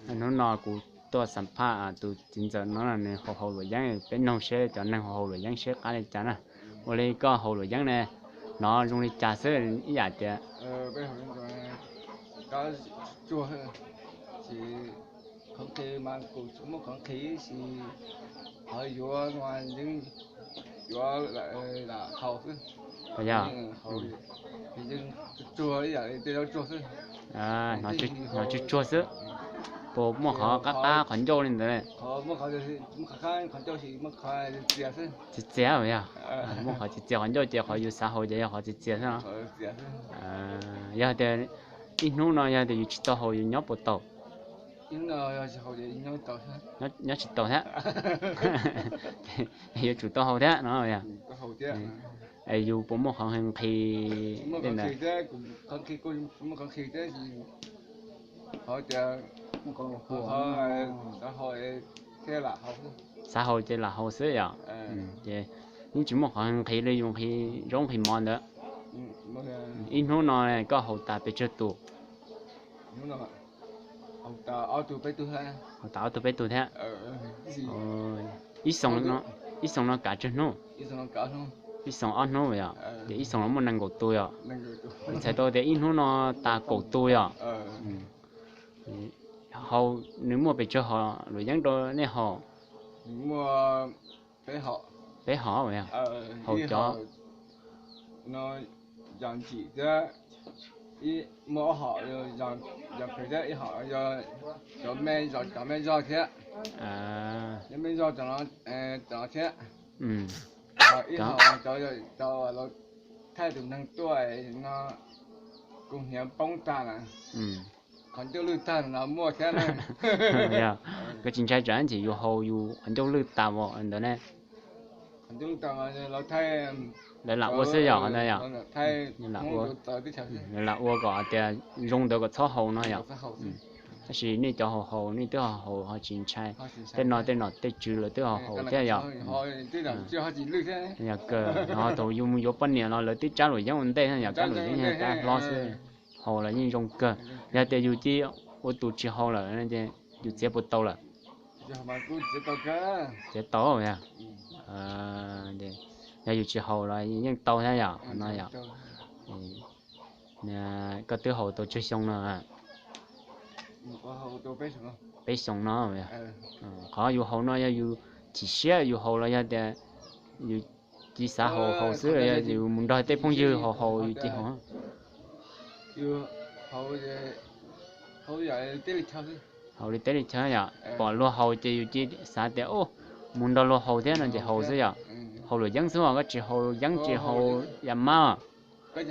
Hnub no kuv tuaj xam phaj tus txiv ntxawm no nws haus haus luam yeeb, peb noog seb cov neeg haus haus luam yeeb seb qab li cas na. Ua li koj haus luam yeeb ne, hnov zoo li cas xwb ib yam tias? Qab tsuag, tsis, qhov nqhis mas kuv tsis muaj qhov nqhis sis, qhov yuav mas yeej yuav lam haus xwb. Yog, tsuag ib yam tej zaub tsuag xwb. Hnov tsuag tsuag xwb. Puas muaj qhov qab qab qhov ncauj li ntawd? Txias txias yog, muaj qhov txias txias qhov ncauj ces qhov yus xav haus ces yog qhov txias txias xwb. Yog tias ib hnub no yog tias yus tsis tau haus yus nyob puas tau? Nyob tsis tau thiab. Yuav tsum tau haus thiab no. Yus puas muaj qhov nqhis tej ntawd? Xav haus ces lam haus xwb yom. Ces yeej tsis muaj qhov nqhis li yus nqhis zaub nqhis mov ntawd. Ib hnub no koj haus tas pes tsawg tus? Haus tas ob tug peb tug thiab. Ib xyoos no kav tsawg hnub? Ib xyoos ob hnub yom, ces ib xyoos no muaj nees nkaum tus yom. Txhais tau tias ib hnub no tas kaum tus yom. Haus, nws muaj pes tsawg hom luam yeeb rau nej haus? Peb hom, haus cov muaj ob hom yog cov me, cov me zog thiab, cov me zog cov no thiab. Ib hom cov, cov thaij tus neeg tuaj no kuv hniav poob tag na, qhov ncauj lwj tag no muaj thiab na. Koj tsis ntshai tsam ces yus haus yus qhov ncauj lwj tas ntawd ne? Lawv lam ua xwb yom, qhov ntawd yom. Lam ua, lawv lam ua kom tias zoo ntawd kom txhob haus no yom. Tab sis nej cov haus haus nej twb ho haus ho tsis ntshai. Tej no tej nom tej tswv lawv twb ho haus thiab yom. Yog kawg, ho thaum yus mus yuav poj niam los lawv twb tsab luam yeeb ua ntej, yog tsab luam yeeb yog tsab hlob xwb, haus los yeej zoo kawg. Yog tias yus cia ua tus tsis haus lawm ces yus txiav puas tau lawm? Txiav tau, yog yus tsis haus los yeej tau thiab yom no yom. Koj twb haus tau tsawg xyoo no? Peb xyoo no. Qhov yus haus no yog yus chim siab yus haus los yog tias yus cia xav haus haus xwb los yog yus mus nrog tej phooj ywg haus haus yus cia haus? Haus li teb li chaw yom, pom luag haus ces yus cia xav tias mus nrog luag haus thiab no ces haus xwb yom. Haus luam yeeb xwb os, koj tsis haus yeeb tsis haus yam mab? Ua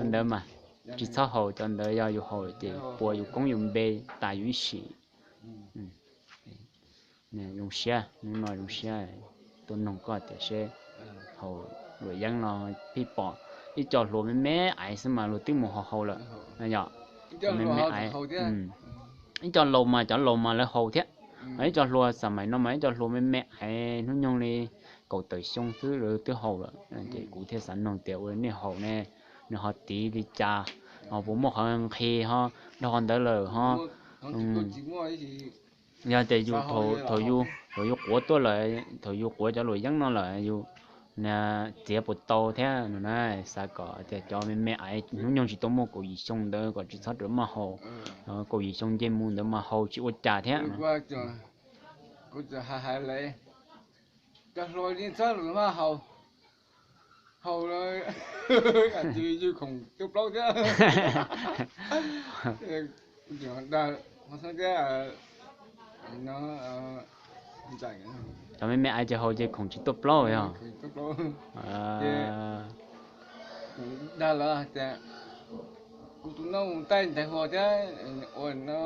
ntawd mas, tsis txhob haus, cov ntawd yog yus haus ces puas yus koob yus npe tas yus ib sim. Zoo siab, hnub no zoo siab tuaj noog koj tias seb haus luam yeeb no, pheej pom ib co hluas me me aiv xwb mas luag twb mus haus haus lawm yom. Me me aiv, ib co laus mas cov laus mas lawv haus thiab, ib co hluas xam mais no mas ib co hluas me me aiv hnub nyoog li kaum tawm xyoo xwb lawv twb haus lawm. Ces kuv thiaj xav noog tias ua nej haus ne, nws ho tiv li cas, ho puas muaj qhov nqhis ho dhau ntawd lawm ho? Yog tias yus thaum yus quav tuaj lawm, thaum yus quav cov luam yeeb no lawm yus txiav puas tau thiab no na? Xav kom tias cov me me aiv hnub nyoog tsis tau muaj kaum yim xyoo ntawd kom tsis txhob rawm maj haus, kaum yim xyoo nce mus ntawd mas haus tsis ua cas thiab. Kuv txawm hais hais lawv, cov hluas yeej txhob rawm maj haus, haus lawm yus khoom tuaj plaub thiab. Dag thiab, cov me me aiv ces haus ces khoom tsis tuaj plaub yog. Dag lawv tias, kuv tus noj mus taij ntaiv hluas thiab, ua no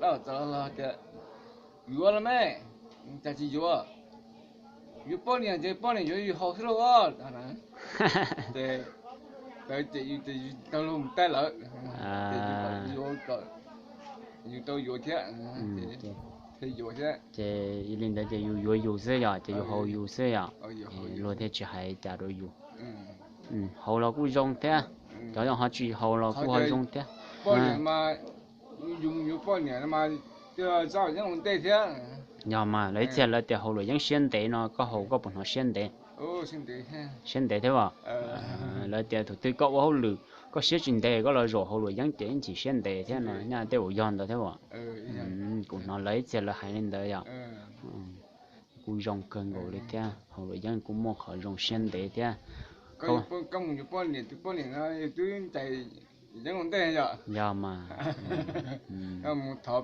dab txawv los tias, yuav los me, cas tsis yuav? Yuav poj niam ces poj niam yuav yus haus xwb lauj. Ces tawd ces yus tau luag mus taij lawm, ces yus tau yuav thiab, thiaj yuav thiab. Ces yog li ntawd ces yus yuav yus xwb yom, ces yus haus yus xwb yom, luag thiaj tsis hais cas rau yus. Haus los kuj zoo thiab, cov ho tsis haus los kuj ho zoo thiab. Poj niam mas, yus mus yuav poj niam no mas, txhob haus yeeb ua ntej thiab. Yog mas lawv ib txhia lawv tias haus luam yeeb siab ntev no, koj haus koj puas hnov siab ntev? Siab ntev thiab as? Lawv tias thaum twg koj ua hauj lwm koj siab tsis ntev koj los zaum haus luam yeeb ces ib ntsis siab ntev thiab no, nyaj tej uas yog ntawd thiab as? Kuv hnov lawv ib txhia lawv hais li ntawd yom. Kuj zoo kawg nkaus li thiab, haus luam yeeb kuj muaj qhov zoo siab ntev thiab. Koj mus yuav poj niam, tus poj niam no yus twb cais yeeb ua ntej yom? Yog mas. Koj mus thov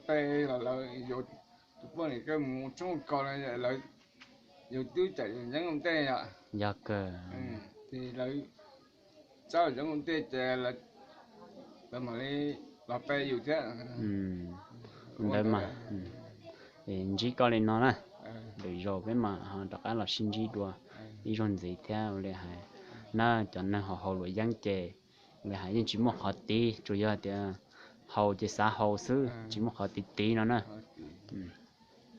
pe los lawv yuav tus poj niam, koj mus tshoob ko no lawv, yus twb cais yeeb ua ntej yom? Yog kawg. Ces lawv txhob haus yeeb ua ntej ces lawv mam li los pe yus thiab. Ntawd mas, ntsib koj li no na, lwm zaus peb mam ho rov qab los sib ntsib dua ib zaug ntxiv thiab ua li hais na. Cov neeg ho haus luam yeeb ces ua li hais yeej tsis muaj qhov tiv, tsuas yog tias haus ces xav haus xwb, tsis muaj qhov tiv tiv no na.